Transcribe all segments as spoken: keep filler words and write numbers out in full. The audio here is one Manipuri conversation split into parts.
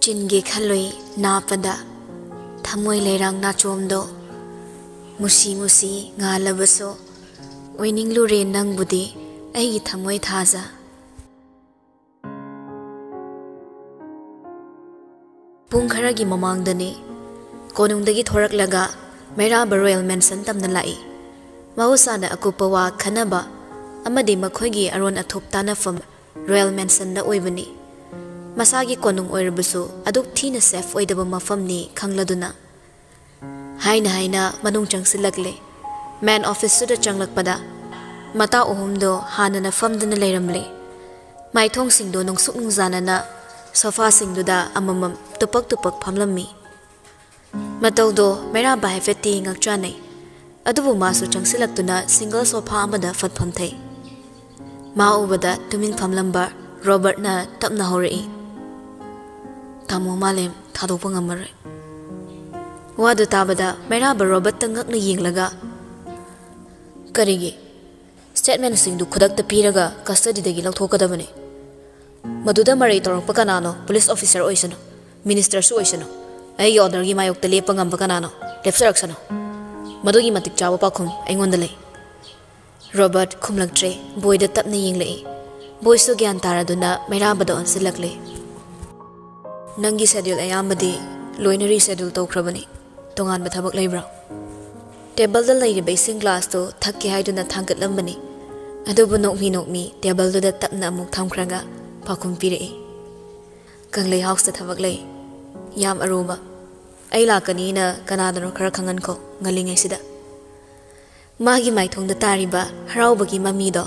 ꯆꯤꯟꯒꯦ ꯈꯜꯂꯨꯏ ꯅꯥꯞꯄꯗ, ꯊꯃꯣꯏ ꯂꯩꯔꯥꯡ ꯅꯥꯆꯣꯝꯗꯣ꯫ ꯃꯨꯁꯤ ꯃꯨꯁꯤ ꯉꯥꯜꯂꯕꯁꯨ, ꯑꯣꯏꯅꯤꯡꯂꯨꯔꯦ ꯅꯪꯕꯨꯗꯤ ꯑꯩꯒꯤ ꯊꯃꯣꯏ ꯊꯥꯖ꯫ ꯄꯨꯡ ꯈꯔꯒꯤ ꯃꯃꯥꯡꯗꯅꯤ ꯀꯣꯅꯨꯡꯗꯒꯤ ꯊꯣꯔꯛꯂꯒ ꯃꯩꯔꯥꯕ ꯔꯣꯌꯦꯜ ꯃꯦꯟꯁꯟ ꯇꯝꯅ ꯂꯥꯛꯏ꯫ ꯃꯍꯧꯁꯥꯅ ꯑꯀꯨꯞꯄ ꯋꯥ ꯈꯟꯅꯕ ꯑꯃꯗꯤ ꯃꯈꯣꯏꯒꯤ ꯑꯔꯣꯟ ꯑꯊꯨꯞ ꯇꯥꯟꯅꯐꯝ ꯔꯣꯌꯦꯜ ꯃꯦꯟꯁꯟꯗ ꯑꯣꯏꯕꯅꯤ꯫ ꯃꯁꯥꯒꯤ ꯀꯣꯅꯨꯡ ꯑꯣꯏꯔꯕꯁꯨ ꯑꯗꯨꯛ ꯊꯤꯅ ꯁꯦꯐ ꯑꯣꯏꯗꯕ ꯃꯐꯝꯅꯤ ꯈꯪꯂꯗꯨꯅ꯫ ꯍꯥꯏꯅ ꯍꯥꯏꯅ ꯃꯅꯨꯡ ꯆꯪꯁꯤꯜꯂꯛꯂꯦ꯫ ꯃꯦꯟ ꯑꯣꯐꯤꯁꯇꯨꯗ ꯆꯪꯂꯛꯄꯗ ꯃꯇꯥ ꯑꯍꯨꯝꯗꯣ ꯍꯥꯟꯅꯅ ꯐꯝꯗꯨꯅ ꯂꯩꯔꯝꯂꯦ꯫ ꯃꯥꯏꯊꯣꯡꯁꯤꯡꯗꯣ ꯅꯨꯡꯁꯨꯛ ꯅꯨꯡꯖꯥꯅꯅ ꯁꯣꯐꯥꯁꯤꯡꯗꯨꯗ ꯑꯃꯃꯝ ꯇꯨꯄꯛ ꯇꯨꯄꯛ ꯐꯝꯂꯝꯃꯤ꯫ ꯃꯇꯧꯗꯣ ꯃꯩꯔꯥꯕ ꯍꯥꯏꯐꯦꯠꯇꯤ ꯉꯛꯆꯥꯅꯩ꯫ ꯑꯗꯨꯕꯨ ꯃꯥꯁꯨ ꯆꯪꯁꯤꯜꯂꯛꯇꯨꯅ ꯁꯤꯡꯒꯜ ꯁꯣꯐꯥ ꯑꯃꯗ ꯐꯠ ꯐꯝꯊꯩ꯫ ꯃꯥ ꯎꯕꯗ ꯇꯨꯃꯤꯟ ꯐꯝꯂꯝꯕ ꯔꯣꯕꯔꯠꯅ ꯇꯞꯅ ꯍꯧꯔꯛꯏ, "ꯇꯥꯃꯣ ꯃꯥꯂꯦꯝ ꯊꯥꯗꯣꯛꯄ ꯉꯝꯃꯔꯣꯏ꯫" ꯋꯥꯗꯨ ꯇꯥꯕꯗ ꯃꯩꯔꯥꯕ ꯔꯣꯕꯔꯠꯇ ꯉꯛꯅ ꯌꯦꯡꯂꯒ, "ꯀꯔꯤꯒꯤ? ꯁ꯭ꯇꯦꯠꯃꯦꯟꯁꯤꯡꯗꯨ ꯈꯨꯗꯛꯇ ꯄꯤꯔꯒ ꯀꯁꯇꯗꯤꯗꯒꯤ ꯂꯧꯊꯣꯛꯀꯗꯕꯅꯤ꯫ ꯃꯗꯨꯗ ꯃꯔꯩ ꯇꯧꯔꯛꯄ ꯀꯅꯥꯅꯣ? ꯄꯨꯂꯤꯁ ꯑꯣꯐꯤꯁꯔ ꯑꯣꯏꯁꯅꯨ, ꯃꯤꯅꯤꯁꯇꯔꯁꯨ ꯑꯣꯏꯁꯅꯨ, ꯑꯩꯒꯤ ꯑꯣꯔꯗꯔꯒꯤ ꯃꯥꯌꯣꯛꯇ ꯂꯦꯞꯄ ꯉꯝꯕ ꯀꯅꯥꯅꯣ? ꯂꯦꯞꯆꯔꯛꯁꯅꯨ꯫ ꯃꯗꯨꯒꯤ ꯃꯇꯤꯛ ꯆꯥꯕ ꯄꯥꯎꯈꯨꯝ ꯑꯩꯉꯣꯟꯗ ꯂꯩ꯫" ꯔꯣꯕꯔꯠ ꯈꯨꯝꯂꯛꯇ꯭ꯔꯦ꯫ ꯕꯣꯏꯗ ꯇꯞꯅ ꯌꯦꯡꯂꯛꯏ꯫ ꯕꯣꯏꯁꯨ ꯒ꯭ꯌꯥꯟ ꯇꯥꯔꯗꯨꯅ ꯃꯩꯔꯥꯕꯗ ꯑꯣꯟꯁꯤꯜꯂꯛꯂꯦ꯫ "ꯅꯪꯒꯤ ꯁꯦꯗ꯭ꯌꯨꯜ ꯑꯌꯥꯝꯕꯗꯤ ꯂꯣꯏꯅ ꯔꯤꯁꯦꯗ꯭ꯌꯨꯜ ꯇꯧꯈ꯭ꯔꯕꯅꯤ꯫ ꯇꯣꯉꯥꯟꯕ ꯊꯕꯛ ꯂꯩꯕ꯭ꯔꯥ?" ꯇꯦꯕꯜꯗ ꯂꯩꯔꯤꯕ ꯏꯁꯤꯡ ꯒ꯭ꯂꯥꯁꯇꯨ ꯊꯛꯀꯦ ꯍꯥꯏꯗꯨꯅ ꯊꯥꯡꯒꯠꯂꯝꯕꯅꯤ꯫ ꯑꯗꯨꯕꯨ ꯅꯣꯛꯃꯤ ꯅꯣꯛꯃꯤ ꯇꯦꯕꯜꯗꯨꯗ ꯇꯞꯅ ꯑꯃꯨꯛ ꯊꯝꯈ꯭ꯔꯒ ꯄꯥꯎꯈꯨꯝ ꯄꯤꯔꯛꯏ, "ꯀꯪꯂꯩ ꯍꯥꯎꯁꯇ ꯊꯕꯛ ꯂꯩ꯫ ꯌꯥꯝ ꯑꯔꯨꯕ꯫ ꯑꯩ ꯂꯥꯛꯀꯅꯤꯅ ꯀꯅꯥꯗꯅꯣ ꯈꯔ ꯈꯪꯍꯟꯈꯣ ꯉꯜꯂꯤꯉꯩꯁꯤꯗ꯫" ꯃꯥꯒꯤ ꯃꯥꯏꯊꯣꯡꯗ ꯇꯥꯔꯤꯕ ꯍꯔꯥꯎꯕꯒꯤ ꯃꯃꯤꯗꯣ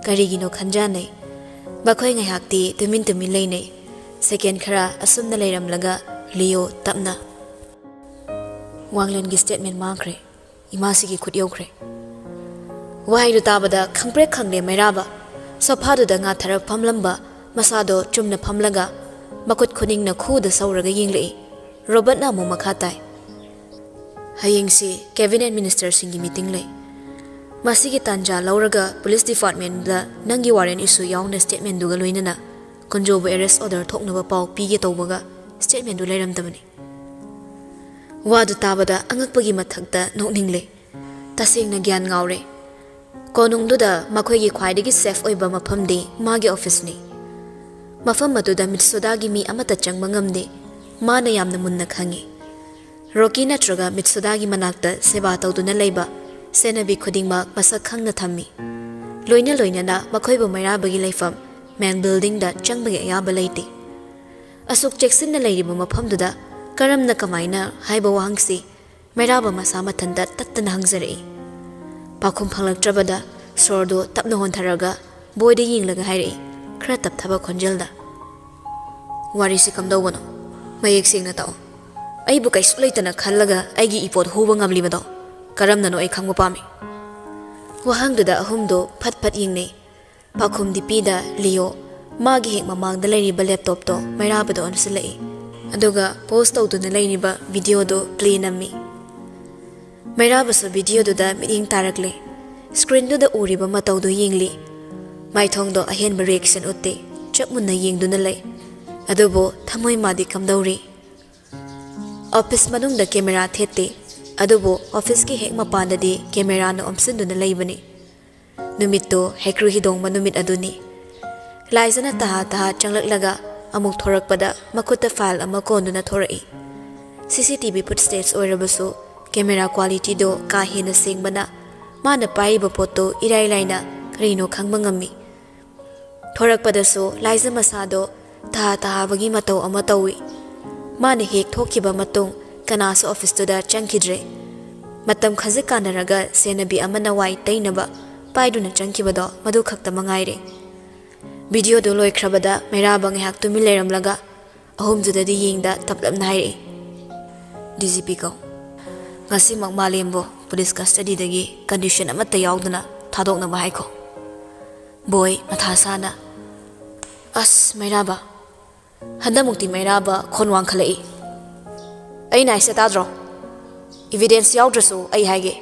ꯀꯔꯤꯒꯤꯅꯣ ꯈꯟꯖꯥꯟꯅꯩ꯫ ꯃꯈꯣꯏ ꯉꯥꯏꯍꯥꯛꯇꯤ ꯇꯨꯃꯤꯟ ꯇꯨꯃꯤꯟ ꯂꯩꯅꯩ꯫ ꯁꯦꯀꯦꯟ ꯈꯔ ꯑꯁꯨꯝꯅ ꯂꯩꯔꯝꯂꯒ ꯂꯤꯌꯣ ꯇꯞꯅ, "ꯋꯥꯡꯂꯦꯟꯒꯤ ꯁ꯭ꯇꯦꯠꯃꯦꯟ ꯃꯥꯡꯈ꯭ꯔꯦ꯫ ꯏꯃꯥꯁꯤꯒꯤ ꯈꯨꯠ ꯌꯧꯈ꯭ꯔꯦ꯫" ꯋꯥꯍꯩꯗꯨ ꯇꯥꯕꯗ ꯈꯪꯄ꯭ꯔꯦꯛ ꯈꯪꯂꯦ ꯃꯩꯔꯥꯕ꯫ ꯁꯣꯐꯥꯗꯨꯗ ꯉꯥꯊꯔ ꯐꯝꯂꯝꯕ ꯃꯁꯥꯗꯣ ꯆꯨꯝꯅ ꯐꯝꯂꯒ ꯃꯈꯨꯠ ꯈꯨꯅꯤꯡꯅ ꯈꯨꯗ ꯁꯧꯔꯒ ꯌꯦꯡꯂꯛꯏ꯫ ꯔꯣꯕꯔꯠꯅ ꯑꯃꯨꯛ ꯃꯈꯥ ꯇꯥꯏ, "ꯍꯌꯦꯡꯁꯤ ꯀꯦꯕꯤꯅꯦꯠ ꯃꯤꯅꯤꯁꯇꯔꯁꯤꯡꯒꯤ ꯃꯤꯇꯤꯡ ꯂꯩ꯫ ꯃꯁꯤꯒꯤ ꯇꯥꯟꯖꯥ ꯂꯧꯔꯒ ꯄꯨꯂꯤꯁ ꯗꯤꯄꯥꯔꯠꯃꯦꯟꯗ ꯅꯪꯒꯤ ꯋꯥꯔꯦꯟ ꯏꯁꯨ ꯌꯥꯎꯅ ꯁ꯭ꯇꯦꯠꯃꯦꯟꯗꯨꯒ ꯂꯣꯏꯅꯅ ꯀꯨꯟꯖꯣꯕꯨ ꯑꯦꯔꯦꯁ ꯑꯣꯔꯗꯔ ꯊꯣꯛꯅꯕ ꯄꯥꯎ ꯄꯤꯒꯦ ꯇꯧꯕꯒ ꯁ꯭ꯇꯦꯠꯃꯦꯟꯗꯨ ꯂꯩꯔꯝꯗꯕꯅꯤ꯫ ꯋꯥꯗꯨ ꯇꯥꯕꯗ ꯑꯉꯛꯄꯒꯤ ꯃꯊꯛꯇ ꯅꯣꯛꯅꯤꯡꯂꯦ꯫ ꯇꯁꯦꯡꯅ ꯒ꯭ꯌꯥꯟ ꯉꯥꯎꯔꯦ꯫ ꯀꯣꯅꯨꯡꯗꯨꯗ ꯃꯈꯣꯏꯒꯤ ꯈ꯭ꯋꯥꯏꯗꯒꯤ ꯁꯦꯐ ꯑꯣꯏꯕ ꯃꯐꯝꯗꯤ ꯃꯥꯒꯤ ꯑꯣꯐꯤꯁꯅꯤ꯫ ꯃꯐꯝ ꯑꯗꯨꯗ ꯃꯤꯠꯁꯣꯗꯥꯒꯤ ꯃꯤ ꯑꯃꯠꯇ ꯆꯪꯕ ꯉꯝꯗꯦ꯫ ꯃꯥꯅ ꯌꯥꯝꯅ ꯃꯨꯟꯅ ꯈꯪꯏ꯫ ꯔꯣꯀꯤ ꯅꯠꯇ꯭ꯔꯒ ꯃꯤꯠꯁꯣꯗꯥꯒꯤ ꯃꯅꯥꯛꯇ ꯁꯦꯕꯥ ꯇꯧꯗꯨꯅ ꯂꯩꯕ ꯁꯦꯟꯅꯕꯤ ꯈꯨꯗꯤꯡꯃꯛ ꯃꯁꯛ ꯈꯪꯅ ꯊꯝꯃꯤ꯫ ꯂꯣꯏꯅ ꯂꯣꯏꯅꯅ ꯃꯈꯣꯏꯕꯨ ꯃꯩꯔꯥꯕꯒꯤ ꯂꯩꯐꯝ ꯃꯦꯟ ꯕꯤꯜꯗꯤꯡꯗ ꯆꯪꯕꯒꯤ ꯑꯌꯥꯕ ꯂꯩꯇꯦ꯫ ꯑꯁꯨꯛ ꯆꯦꯛꯁꯤꯟꯅ ꯂꯩꯔꯤꯕ ꯃꯐꯝꯗꯨꯗ ꯀꯔꯝꯅ ꯀꯃꯥꯏꯅ ꯍꯥꯏꯕ ꯋꯥꯍꯪꯁꯤ ꯃꯩꯔꯥꯕ ꯃꯁꯥ ꯃꯊꯟꯇ ꯇꯠꯇꯅ ꯍꯪꯖꯔꯛꯏ꯫ ꯄꯥꯎꯈꯨꯝ ꯐꯪꯂꯛꯇ꯭ꯔꯕꯗ ꯁꯣꯔꯗꯨ ꯇꯞꯅ ꯍꯣꯟꯊꯔꯒ ꯕꯣꯏꯗ ꯌꯦꯡꯂꯒ ꯍꯥꯏꯔꯛꯏ, ꯈꯔ ꯇꯞꯊꯕ ꯈꯣꯟꯖꯦꯜꯗ, "ꯋꯥꯔꯤꯁꯤ ꯀꯝꯗꯧꯕꯅꯣ? ꯃꯌꯦꯛ ꯁꯦꯡꯅ ꯇꯥꯛꯑꯣ꯫ ꯑꯩꯕꯨ ꯀꯩꯁꯨ ꯂꯩꯇꯅ ꯈꯜꯂꯒ ꯑꯩꯒꯤ ꯏꯄꯣꯠ ꯍꯨꯕ ꯉꯝꯂꯤꯕꯗꯣ ꯀꯔꯝꯅꯅꯣ ꯑꯩ ꯈꯪꯕ ꯄꯥꯝꯃꯤ꯫" ꯋꯥꯍꯪꯗꯨꯗ ꯑꯍꯨꯝꯗꯣ ꯐꯠ ꯐꯠ ꯌꯦꯡꯅꯩ꯫ ꯄꯥꯎꯈꯨꯝꯗꯤ ꯄꯤꯗ ꯂꯤꯌꯣ ꯃꯥꯒꯤ ꯍꯦꯛ ꯃꯃꯥꯡꯗ ꯂꯩꯔꯤꯕ ꯂꯦꯞꯇꯣꯞꯇꯣ ꯃꯩꯔꯥꯕꯗ ꯑꯣꯟꯁꯤꯜꯂꯛꯏ꯫ ꯑꯗꯨꯒ ꯄꯣꯁ ꯇꯧꯗꯨꯅ ꯂꯩꯔꯤꯕ ꯚꯤꯗꯤꯑꯣꯗꯨ ꯄ꯭ꯂꯦ ꯅꯝꯃꯤ꯫ ꯃꯩꯔꯥꯕꯁꯨ ꯚꯤꯗꯤꯑꯣꯗꯨꯗ ꯃꯤꯠꯌꯦꯡ ꯇꯥꯔꯛꯂꯦ꯫ ꯁ꯭ꯀ꯭ꯔꯤꯟꯗꯨꯗ ꯎꯔꯤꯕ ꯃꯇꯧꯗꯨ ꯌꯦꯡꯂꯤ꯫ ꯃꯥꯏꯊꯣꯡꯗꯣ ꯑꯍꯦꯟꯕ ꯔꯤꯌꯦꯛꯁꯟ ꯎꯠꯇꯦ꯫ ꯆꯞ ꯃꯨꯟꯅ ꯌꯦꯡꯗꯨꯅ ꯂꯩ꯫ ꯑꯗꯨꯕꯨ ꯊꯃꯣꯏ ꯃꯥꯗꯤ ꯀꯝꯗꯧꯔꯤ? ꯑꯣꯐꯤꯁ ꯃꯅꯨꯡꯗ ꯀꯦꯃꯦꯔꯥ ꯊꯦꯠꯇꯦ꯫ ꯑꯗꯨꯕꯨ ꯑꯣꯐꯤꯁꯀꯤ ꯍꯦꯛ ꯃꯄꯥꯟꯗꯗꯤ ꯀꯦꯃꯦꯔꯥꯅ ꯑꯣꯝꯁꯤꯟꯗꯨꯅ ꯂꯩꯕꯅꯤ꯫ ꯅꯨꯃꯤꯠꯇꯨ ꯍꯩꯀ꯭ꯔꯨ ꯍꯤꯗꯣꯡꯕ ꯅꯨꯃꯤꯠ ꯑꯗꯨꯅꯤ꯫ ꯂꯥꯏꯖꯅ ꯇꯍꯥ ꯇꯍꯥ ꯆꯪꯂꯛꯂꯒ ꯑꯃꯨꯛ ꯊꯣꯔꯛꯄꯗ ꯃꯈꯨꯠꯇ ꯐꯥꯏꯜ ꯑꯃ ꯀꯣꯟꯗꯨꯅ ꯊꯣꯔꯛꯏ꯫ C C T V foot steps ꯑꯣꯏꯔꯕꯁꯨ ꯀꯦꯃꯦꯔꯥ ꯀ꯭ꯋꯥꯂꯤꯇꯤꯗꯣ ꯀꯥ ꯍꯦꯟꯅ ꯁꯦꯡꯕꯅ ꯃꯥꯅ ꯄꯥꯏꯔꯤꯕ ꯄꯣꯠꯇꯨ ꯏꯔꯥꯏ ꯂꯥꯏꯅ ꯀꯔꯤꯅꯣ ꯈꯪꯕ ꯉꯝꯃꯤ꯫ ꯊꯣꯔꯛꯄꯗꯁꯨ ꯂꯥꯏꯖ ꯃꯁꯥꯗꯣ ꯇꯍꯥ ꯇꯍꯥꯕꯒꯤ ꯃꯇꯧ ꯑꯃ ꯇꯧꯏ꯫ ꯃꯥꯅ ꯍꯦꯛ ꯊꯣꯛꯈꯤꯕ ꯃꯇꯨꯡ ꯀꯅꯥꯁꯨ ꯑꯣꯐꯤꯁꯇꯨꯗ ꯆꯪꯈꯤꯗ꯭ꯔꯦ꯫ ꯃꯇꯝ ꯈꯖꯤꯛ ꯀꯥꯟꯅꯔꯒ ꯁꯦꯟꯅꯕꯤ ꯑꯃꯅ ꯋꯥꯏ ꯇꯩꯅꯕ ꯄꯥꯏꯗꯨꯅ ꯆꯪꯈꯤꯕꯗꯣ ꯃꯗꯨ ꯈꯛꯇ ꯃꯉꯥꯏꯔꯦ꯫ ꯚꯤꯗꯤꯑꯣꯗꯨ ꯂꯣꯏꯈ꯭ꯔꯕꯗ ꯃꯩꯔꯥꯕ ꯉꯥꯏꯍꯥꯛ ꯇꯨꯃꯤꯟ ꯂꯩꯔꯝꯂꯒ ꯑꯍꯨꯝꯗꯨꯗꯗꯤ ꯌꯦꯡꯗ ꯇꯞꯂꯞꯅ ꯍꯥꯏꯔꯛꯏ, "ꯗꯤ ꯖꯤ ꯄꯤ ꯀꯧ꯫ ꯉꯁꯤꯃꯛ ꯃꯥꯂꯦꯝꯕꯨ ꯄꯨꯂꯤꯁ ꯀꯁꯇꯗꯤꯗꯒꯤ ꯀꯟꯗꯤꯁꯟ ꯑꯃꯠꯇ ꯌꯥꯎꯗꯅ ꯊꯥꯗꯣꯛꯅꯕ ꯍꯥꯏꯈꯣ꯫" ꯕꯣꯏ ꯃꯊꯥ ꯁꯥꯅ, "ꯑꯁ, ꯃꯩꯔꯥꯕ, ꯍꯟꯗꯛꯃꯨꯛꯇꯤ ꯃꯩꯔꯥꯕ ꯈꯣꯟ ꯋꯥꯡꯈꯠꯂꯛꯏ꯫ ꯑꯩꯅ ꯍꯥꯏꯁꯦ ꯇꯥꯗ꯭ꯔꯣ? ꯏꯚꯤꯗꯦꯟꯁ ꯌꯥꯎꯗ꯭ꯔꯁꯨ ꯑꯩ ꯍꯥꯏꯒꯦ,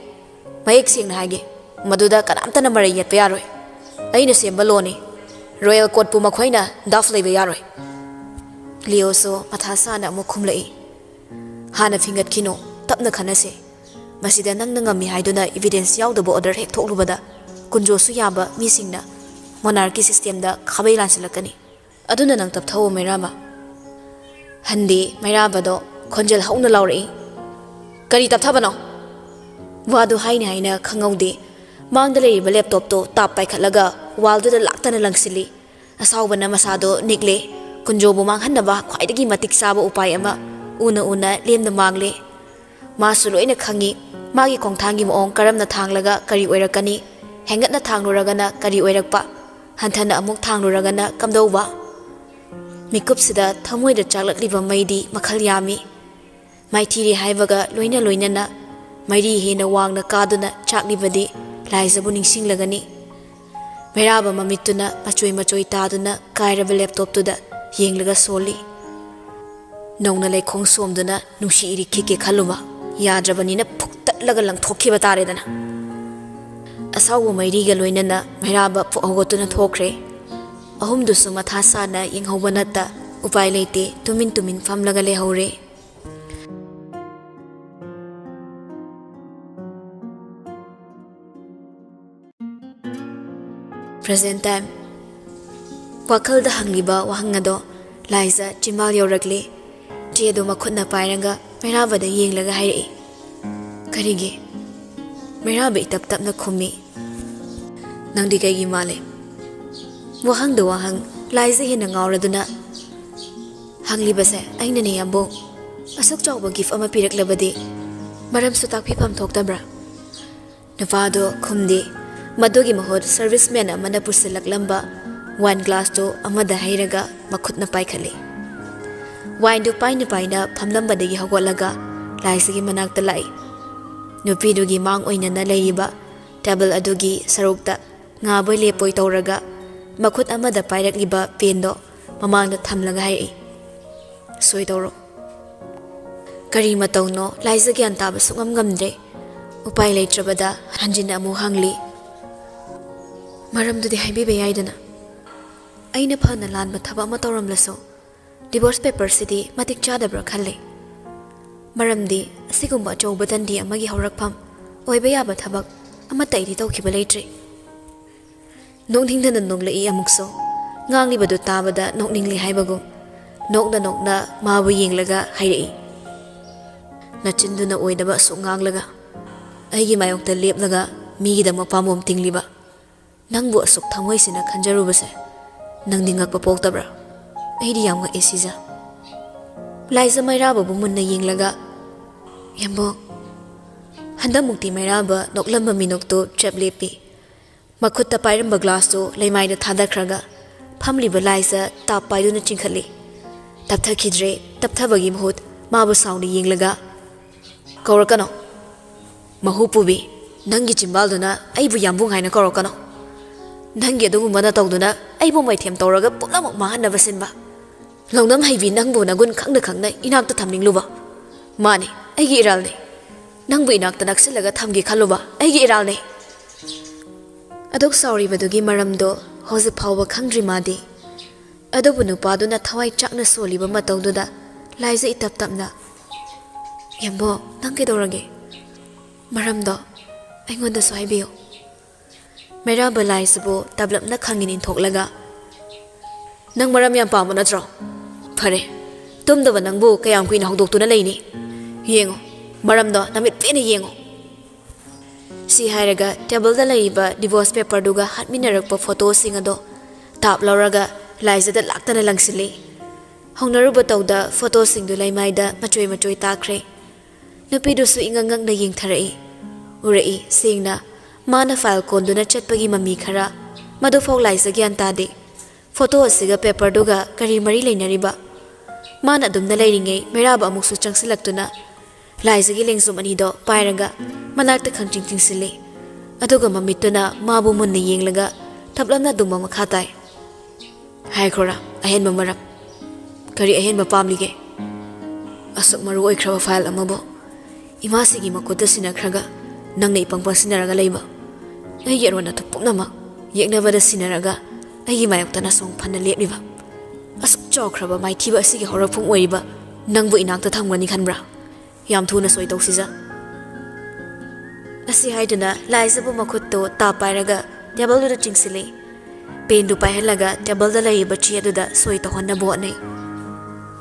ꯃꯌꯦꯛ ꯁꯦꯡꯅ ꯍꯥꯏꯒꯦ, ꯃꯗꯨꯗ ꯀꯅꯥꯝꯇꯅ ꯃꯔꯩ ꯌꯦꯠꯄ ꯌꯥꯔꯣꯏ꯫ ꯑꯩꯅ ꯁꯦꯝꯕ ꯂꯣꯅꯤ꯫ ꯔꯣꯌꯦꯜ ꯀꯣꯔꯠꯄꯨ ꯃꯈꯣꯏꯅ ꯗꯥꯐ ꯂꯩꯕ ꯌꯥꯔꯣꯏ꯫" ꯂꯤꯑꯣꯁꯨ ꯃꯊꯥ ꯁꯥꯅ ꯑꯃꯨꯛ ꯈꯨꯝꯂꯛꯏ꯫ "ꯍꯥꯟꯅ ꯐꯤꯡꯒꯠꯈꯤꯅꯨ, ꯇꯞꯅ ꯈꯟꯅꯁꯤ꯫ ꯃꯁꯤꯗ ꯅꯪꯅ ꯉꯝꯃꯤ ꯍꯥꯏꯗꯨꯅ evidence ꯌꯥꯎꯗꯕ order ꯍꯦꯛ ꯊꯣꯛꯂꯨꯕꯗ ꯀꯨꯟꯖꯣꯁꯨ ꯌꯥꯕ ꯃꯤꯁꯤꯡꯅ monarchy systemꯗ ꯈꯥꯕꯩ ꯂꯥꯟꯁꯤꯜꯂꯛꯀꯅꯤ꯫ ꯑꯗꯨꯅ ꯅꯪ ꯇꯞꯊꯧꯑꯣ ꯃꯩꯔꯥꯕ꯫" ꯍꯟꯗꯤ ꯃꯩꯔꯥꯕꯗꯣ ꯈꯣꯟꯖꯦꯜ ꯍꯧꯅ ꯂꯥꯎꯔꯛꯏ꯫ "ꯀꯔꯤ ꯇꯞꯊꯕꯅꯣ?" ꯋꯥꯗꯨ ꯍꯥꯏꯅ ꯍꯥꯏꯅ ꯈꯪꯍꯧꯗꯦ꯫ ꯃꯥꯡꯗ ꯂꯩꯔꯤꯕ laptopꯇꯣ ꯇꯥꯞ ꯄꯥꯏꯈꯠꯂꯒ wallꯗꯨꯗ ꯂꯥꯛꯇꯅ ꯂꯪꯁꯤꯜꯂꯤ꯫ ꯑꯁꯥꯎꯕꯅ ꯃꯁꯥꯗꯣ ꯅꯤꯛꯂꯦ꯫ ꯀꯨꯟꯖꯣꯕꯨ ꯃꯥꯡꯍꯟꯅꯕ ꯈ꯭ꯋꯥꯏꯗꯒꯤ ꯃꯇꯤꯛ ꯆꯥꯕ ꯎꯄꯥꯏ ꯑꯃ ꯎꯅ ꯎꯅ ꯂꯦꯝꯅ ꯃꯥꯡꯂꯦ꯫ ꯃꯥꯁꯨ ꯂꯣꯏꯅ ꯈꯪꯏ, ꯃꯥꯒꯤ ꯈꯣꯡꯊꯥꯡꯒꯤ ꯃꯑꯣꯡ ꯀꯔꯝꯅ ꯊꯥꯡꯂꯒ ꯀꯔꯤ ꯑꯣꯏꯔꯛꯀꯅꯤ, ꯍꯦꯟꯒꯠꯅ ꯊꯥꯡꯂꯨꯔꯒꯅ ꯀꯔꯤ ꯑꯣꯏꯔꯛꯄ, ꯍꯟꯊꯅ ꯑꯃꯨꯛ ꯊꯥꯡꯂꯨꯔꯒꯅ ꯀꯝꯗꯧꯕ꯫ ꯃꯤꯀꯨꯞꯁꯤꯗ ꯊꯃꯣꯏꯗ ꯆꯥꯛꯂꯛꯂꯤꯕ ꯃꯩꯗꯤ ꯃꯈꯜ ꯌꯥꯝꯃꯤ꯫ ꯃꯥꯏꯊꯤꯔꯦ ꯍꯥꯏꯕꯒ ꯂꯣꯏꯅ ꯂꯣꯏꯅꯅ ꯃꯩꯔꯤ ꯍꯦꯟꯅ ꯋꯥꯡꯅ ꯀꯥꯗꯨꯅ ꯆꯥꯛꯂꯤꯕꯗꯤ ꯂꯥꯏꯖꯕꯨ ꯅꯤꯡꯁꯤꯡꯂꯒꯅꯤ꯫ ꯃꯩꯔꯥꯕ ꯃꯃꯤꯠꯇꯨꯅ ꯃꯆꯣꯏ ꯃꯆꯣꯏ ꯇꯥꯗꯨꯅ ꯀꯥꯏꯔꯕ laptopꯇꯨꯗ ꯌꯦꯡꯂꯒ ꯁꯣꯜꯂꯤ꯫ ꯅꯧꯅ ꯂꯩꯈꯣꯡ ꯁꯣꯝꯗꯨꯅ ꯅꯨꯡꯁꯤ ꯏꯔꯤꯛ ꯈꯤꯛꯀꯦ ꯈꯜꯂꯨꯕ ꯌꯥꯗ꯭ꯔꯕꯅꯤꯅ ꯐꯨꯛꯇꯠꯂꯒ ꯂꯪꯊꯣꯛꯈꯤꯕ ꯇꯥꯔꯦꯗꯅ꯫ ꯑꯁꯥꯎꯕ ꯃꯩꯔꯤꯒ ꯂꯣꯏꯅꯅ ꯃꯩꯔꯥꯕ ꯐꯨꯛ ꯍꯧꯒꯠꯇꯨꯅ ꯊꯣꯛꯈ꯭ꯔꯦ꯫ ꯑꯍꯨꯝꯗꯨꯁꯨ ꯃꯊꯥ ꯁꯥꯅ ꯌꯦꯡꯍꯧꯕ ꯅꯠꯇ ꯎꯄꯥꯏ ꯂꯩꯇꯦ, ꯇꯨꯃꯤꯟ ꯇꯨꯃꯤꯟ ꯐꯝꯂꯒ ꯂꯩꯍꯧꯔꯦ꯫ Present time꯫ ꯋꯥꯈꯜꯗ ꯍꯪꯂꯤꯕ ꯋꯥꯍꯪ ꯑꯗꯣ ꯂꯥꯏꯖ ꯆꯤꯝꯕꯥꯜ ꯌꯧꯔꯛꯂꯦ꯫ ꯆꯦꯗꯣ ꯃꯈꯨꯠꯅ ꯄꯥꯏꯔꯒ ꯃꯩꯔꯥꯕꯗ ꯌꯦꯡꯂꯒ ꯍꯥꯏꯔꯛꯏ꯫ "ꯀꯔꯤꯒꯤ?" ꯃꯩꯔꯥꯕ ꯏꯇꯞ ꯇꯞꯅ ꯈꯨꯝꯃꯤ꯫ "ꯅꯪꯗꯤ ꯀꯩꯒꯤ ꯃꯥꯜꯂꯦ?" ꯋꯥꯍꯪꯗ ꯋꯥꯍꯪ, ꯂꯥꯏꯖ ꯍꯦꯟꯅ ꯉꯥꯎꯔꯗꯨꯅ, "ꯍꯪꯂꯤꯕꯁꯦ ꯑꯩꯅꯅꯦ, ꯌꯥꯝꯕꯨꯡ꯫ ꯑꯁꯨꯛ ꯆꯥꯎꯕ gift ꯑꯃ ꯄꯤꯔꯛꯂꯕꯗꯤ ꯃꯔꯝꯁꯨ ꯇꯥꯛꯄꯤꯐꯝ ꯊꯣꯛꯇꯕ꯭ꯔꯥ?" ꯅꯨꯄꯥꯗꯣ ꯈꯨꯝꯗꯦ꯫ ꯃꯗꯨꯒꯤ ꯃꯍꯨꯠ serviceman ꯑꯃꯅ ꯄꯨꯁꯤꯜꯂꯛꯂꯝꯕ wine glassꯇꯨ ꯑꯃꯗ ꯍꯩꯔꯒ ꯃꯈꯨꯠꯅ ꯄꯥꯏꯈꯠꯂꯤ꯫ Wineꯗꯨ ꯄꯥꯏꯅ ꯄꯥꯏꯅ ꯐꯝꯂꯝꯕꯗꯒꯤ ꯍꯧꯒꯠꯂꯒ ꯂꯥꯏꯖꯒꯤ ꯃꯅꯥꯛꯇ ꯂꯥꯛꯏ꯫ ꯅꯨꯄꯤꯗꯨꯒꯤ ꯃꯥꯡ ꯑꯣꯏꯅꯅ ꯂꯩꯔꯤꯕ table ꯑꯗꯨꯒꯤ ꯁꯔꯨꯛꯇ ꯉꯥꯕꯣꯏ ꯂꯦꯞꯄꯣꯏ ꯇꯧꯔꯒ ꯃꯈꯨꯠ ꯑꯃꯗ ꯄꯥꯏꯔꯛꯂꯤꯕ penꯗꯣ ꯃꯃꯥꯡꯗ ꯊꯝꯂꯒ ꯍꯥꯏꯔꯛꯏ, "ꯁꯣꯏ ꯇꯧꯔꯣ꯫" ꯀꯔꯤ ꯃꯇꯧꯅꯣ, ꯂꯥꯏꯖ ꯒ꯭ꯌꯥꯟ ꯇꯥꯕ ꯁꯨꯡꯉꯝ ꯉꯝꯗ꯭ꯔꯦ꯫ ꯎꯄꯥꯏ ꯂꯩꯇ꯭ꯔꯕꯗ ꯍꯟꯖꯤꯟꯅ ꯑꯃꯨꯛ ꯍꯪꯂꯤ, "ꯃꯔꯝꯗꯨꯗꯤ ꯍꯥꯏꯕꯤꯕ ꯌꯥꯏꯗꯅ? ꯑꯩꯅ ꯐꯅ ꯂꯥꯟꯕ ꯊꯕꯛ ꯑꯃ ꯇꯧꯔꯝꯂꯁꯨ, ꯗꯤꯚꯣꯔꯁ ꯄꯦꯄꯔꯁꯤꯗꯤ ꯃꯇꯤꯛ ꯆꯥꯗꯕ꯭ꯔꯥ ꯈꯜꯂꯤ꯫ ꯃꯔꯝꯗꯤ ꯑꯁꯤꯒꯨꯝꯕ ꯑꯆꯧꯕ ꯗꯟꯗꯤ ꯑꯃꯒꯤ ꯍꯧꯔꯛꯐꯝ ꯑꯣꯏꯕ ꯌꯥꯕ ꯊꯕꯛ ꯑꯃꯠꯇ ꯑꯩꯗꯤ ꯇꯧꯈꯤꯕ ꯂꯩꯇ꯭ꯔꯤ꯫ ꯅꯣꯛꯅꯤꯡꯗꯅ ꯅꯣꯛꯂꯛꯏ ꯑꯃꯨꯛꯁꯨ꯫ ꯉꯥꯡꯂꯤꯕꯗꯨ ꯇꯥꯕꯗ ꯅꯣꯛꯅꯤꯡꯂꯤ ꯍꯥꯏꯕꯒꯨꯝ ꯅꯣꯛꯅ ꯅꯣꯛꯅ ꯃꯥꯕꯨ ꯌꯦꯡꯂꯒ ꯍꯥꯏꯔꯛꯏ, "ꯅꯆꯤꯟꯗꯨꯅ ꯑꯣꯏꯗꯕ ꯑꯁꯨꯛ ꯉꯥꯡꯂꯒ, ꯑꯩꯒꯤ ꯃꯥꯌꯣꯛꯇ ꯂꯦꯞꯂꯒ ꯃꯤꯒꯤꯗꯃꯛ ꯄꯥꯝꯕꯣꯝ ꯇꯤꯡꯂꯤꯕ ꯅꯪꯕꯨ ꯑꯁꯨꯛ ꯊꯃꯣꯏ ꯁꯦꯡꯅ ꯈꯟꯖꯔꯨꯕꯁꯦ ꯅꯪꯗꯤ ꯉꯛꯄ ꯄꯣꯛꯇꯕ꯭ꯔꯥ? ꯑꯩꯗꯤ ꯌꯥꯝ ꯉꯛꯑꯦ ꯁꯤꯖ꯫" ꯂꯥꯏꯖ ꯃꯩꯔꯥꯕꯕꯨ ꯃꯨꯟꯅ ꯌꯦꯡꯂꯒ, "ꯌꯥꯝꯕꯣ꯫" ꯍꯟꯗꯛꯃꯨꯛꯇꯤ ꯃꯩꯔꯥꯕ ꯅꯣꯛꯂꯝꯕ ꯃꯤꯅꯣꯛꯇꯨ ꯆꯞ ꯂꯦꯞꯄꯤ꯫ ꯃꯈꯨꯠꯇ ꯄꯥꯏꯔꯝꯕ ꯒ꯭ꯂꯥꯁꯇꯨ ꯂꯩꯃꯥꯏꯗ ꯊꯥꯗꯈ꯭ꯔꯒ ꯐꯝꯂꯤꯕ ꯂꯥꯏꯖ ꯇꯥꯞ ꯄꯥꯏꯗꯨꯅ ꯆꯤꯡꯈꯠꯂꯤ꯫ ꯇꯞꯊꯈꯤꯗ꯭ꯔꯦ꯫ ꯇꯞꯊꯕꯒꯤ ꯃꯍꯨꯠ ꯃꯥꯕꯨ ꯁꯥꯎꯅ ꯌꯦꯡꯂꯒ, "ꯀꯧꯔꯛꯀꯅꯣ꯫ ꯃꯍꯨ ꯄꯨꯕꯤ, ꯅꯪꯒꯤ ꯆꯤꯝꯕꯥꯜꯗꯨꯅ ꯑꯩꯕꯨ ꯌꯥꯝꯕꯨꯡ ꯍꯥꯏꯅ ꯀꯧꯔꯛꯀꯅꯣ꯫ ꯅꯪꯒꯤ ꯑꯗꯨꯒꯨꯝꯕ ꯅꯇꯧꯗꯨꯅ ꯑꯩꯕꯨ ꯃꯩꯊꯦꯝ ꯇꯧꯔꯒ ꯄꯨꯝꯅꯃꯛ ꯃꯥꯡꯍꯟꯅꯕ ꯁꯤꯟꯕ꯫ ꯂꯧꯅꯝ ꯍꯩꯕꯤ, ꯅꯪꯕꯨ ꯅꯒꯨꯟ ꯈꯪꯅ ꯈꯪꯅ ꯏꯅꯥꯛꯇ ꯊꯝꯅꯤꯡꯂꯨꯕ꯫ ꯃꯥꯅꯤ, ꯑꯩꯒꯤ ꯏꯔꯥꯜꯅꯤ꯫ ꯅꯪꯕꯨ ꯏꯅꯥꯛꯇ ꯅꯛꯁꯤꯜꯂꯒ ꯊꯝꯒꯦ ꯈꯜꯂꯨꯕ ꯑꯩꯒꯤ ꯏꯔꯥꯜꯅꯤ꯫" ꯑꯗꯨꯛ ꯁꯥꯎꯔꯤꯕꯗꯨꯒꯤ ꯃꯔꯝꯗꯣ ꯍꯧꯖꯤꯛ ꯐꯥꯎꯕ ꯈꯪꯗ꯭ꯔꯤ ꯃꯥꯗꯤ꯫ ꯑꯗꯨꯕꯨ ꯅꯨꯄꯥꯗꯨꯅ ꯊꯋꯥꯏ ꯆꯥꯛꯅ ꯁꯣꯜꯂꯤꯕ ꯃꯇꯧꯗꯨꯗ ꯂꯥꯏꯖ ꯏꯇꯞ ꯇꯞꯅ, "ꯌꯥꯝꯕꯣ, ꯅꯪ ꯀꯩꯗꯧꯔꯒꯦ? ꯃꯔꯝꯗꯣ ꯑꯩꯉꯣꯟꯗꯁꯨ ꯍꯥꯏꯕꯤꯌꯨ꯫" ꯃꯩꯔꯥꯕ ꯂꯥꯏꯁꯤꯕꯨ ꯇꯞꯂꯞꯅ ꯈꯪꯉꯤ ꯏꯟꯊꯣꯛꯂꯒ, "ꯅꯪ ꯃꯔꯝ ꯌꯥꯝ ꯄꯥꯝꯕ ꯅꯠꯇ꯭ꯔꯣ? ꯐꯔꯦ, ꯇꯨꯝꯗꯕ ꯅꯪꯕꯨ ꯀꯌꯥꯝ ꯀꯨꯏꯅ ꯍꯧꯗꯣꯛꯇꯨꯅ ꯂꯩꯅꯤ? ꯌꯦꯡꯉꯣ, ꯃꯔꯝꯗꯣ ꯅꯃꯤꯠ ꯄꯦꯟꯅ ꯌꯦꯡꯉꯣ꯫" ꯁꯤ ꯍꯥꯏꯔꯒ ꯇꯦꯕꯜꯗ ꯂꯩꯔꯤꯕ ꯗꯤꯚꯣꯔꯁ ꯄꯦꯄꯔꯗꯨꯒ ꯍꯥꯠꯃꯤꯟꯅꯔꯛꯄ ꯐꯣꯇꯣꯁꯤꯡ ꯑꯗꯣ ꯇꯥꯞ ꯂꯧꯔꯒ ꯂꯥꯏꯖꯗ ꯂꯥꯛꯇꯅ ꯂꯪꯁꯤꯜꯂꯤ꯫ ꯍꯧꯅꯔꯨꯕ ꯇꯧꯗ ꯐꯣꯇꯣꯁꯤꯡꯗꯨ ꯂꯩꯃꯥꯏꯗ ꯃꯆꯣꯏ ꯃꯆꯣꯏ ꯇꯥꯈ꯭ꯔꯦ꯫ ꯅꯨꯄꯤꯗꯨꯁꯨ ꯏꯉꯛ ꯉꯛꯅ ꯌꯦꯡꯊꯔꯛꯏ꯫ ꯎꯔꯛꯏ ꯁꯦꯡꯅ, ꯃꯥꯅ ꯐꯥꯏꯜ ꯀꯣꯟꯗꯨꯅ ꯆꯠꯄꯒꯤ ꯃꯃꯤ ꯈꯔ꯫ ꯃꯗꯨꯐꯥꯎ ꯂꯥꯏꯖ ꯒ꯭ꯌꯥꯟ ꯇꯥꯗꯦ꯫ ꯐꯣꯇꯣ ꯑꯁꯤꯒ ꯄꯦꯄꯔꯗꯨꯒ ꯀꯔꯤ ꯃꯔꯤ ꯂꯩꯅꯔꯤꯕ? ꯃꯥꯅ ꯑꯗꯨꯝꯅ ꯂꯩꯔꯤꯉꯩ ꯃꯩꯔꯥꯕ ꯑꯃꯨꯛꯁꯨ ꯆꯪꯁꯤꯜꯂꯛꯇꯨꯅ ꯂꯥꯏꯖꯒꯤ ꯂꯦꯡꯖꯨꯝ ꯑꯅꯤꯗꯣ ꯄꯥꯏꯔꯒ ꯃꯅꯥꯛꯇ ꯈꯪꯆꯤꯡ ꯆꯤꯡꯁꯤꯜꯂꯤ꯫ ꯑꯗꯨꯒ ꯃꯃꯤꯠꯇꯨꯅ ꯃꯥꯕꯨ ꯃꯨꯟꯅ ꯌꯦꯡꯂꯒ ꯊꯞꯂꯞꯅ ꯑꯗꯨꯝꯕ ꯃꯈꯥ ꯇꯥꯏ꯫ "ꯍꯥꯏꯈ꯭ꯔꯣꯔꯥ ꯑꯍꯦꯟꯕ ꯃꯔꯝ? ꯀꯔꯤ ꯑꯍꯦꯟꯕ ꯄꯥꯝꯂꯤꯒꯦ? ꯑꯁꯨꯛ ꯃꯔꯨ ꯑꯣꯏꯈ꯭ꯔꯕ ꯐꯥꯏꯜ ꯑꯃꯕꯨ ꯏꯃꯥꯁꯤꯒꯤ ꯃꯈꯨꯠꯇ ꯁꯤꯟꯅꯈ꯭ꯔꯒ ꯅꯪꯅ ꯏꯄꯪ ꯄꯪꯁꯤꯟꯅꯔꯒ ꯂꯩꯕ꯫ ꯑꯩꯒꯤ ꯑꯔꯣꯟ ꯑꯊꯨꯞ ꯄꯨꯝꯅꯃꯛ ꯌꯦꯛꯅꯕꯗ ꯁꯤꯟꯅꯔꯒ ꯑꯩꯒꯤ ꯃꯥꯌꯣꯛꯇ ꯅꯁꯣꯡ ꯐꯅ ꯂꯦꯞꯂꯤꯕ꯫ "ꯑꯁꯨꯛ ꯆꯥꯎꯈ꯭ꯔꯕ ꯃꯥꯏꯊꯤꯕ ꯑꯁꯤꯒꯤ ꯍꯧꯔꯛꯐꯝ ꯑꯣꯏꯔꯤꯕ ꯅꯪꯕꯨ ꯏꯅꯥꯛꯇ ꯊꯝꯒꯅꯤ ꯈꯟꯕ꯭ꯔꯥ? ꯌꯥꯝ ꯊꯨꯅ ꯁꯣꯏ ꯇꯧꯁꯤꯖ"꯫ ꯑꯁꯤ ꯍꯥꯏꯗꯨꯅ ꯂꯥꯏꯖꯕꯨ ꯃꯈꯨꯠꯇꯨ ꯇꯥꯞ ꯄꯥꯏꯔꯒ ꯇꯦꯕꯜꯗꯨꯗ ꯆꯤꯡꯁꯤꯜꯂꯤ꯫ ꯄꯦꯟꯗꯨ ꯄꯥꯏꯍꯜꯂꯒ ꯇꯦꯕꯜꯗ ꯂꯩꯔꯤꯕ ꯆꯦ ꯑꯗꯨꯗ ꯁꯣꯏ ꯇꯧꯍꯟꯅꯕ ꯍꯣꯠꯅꯩ꯫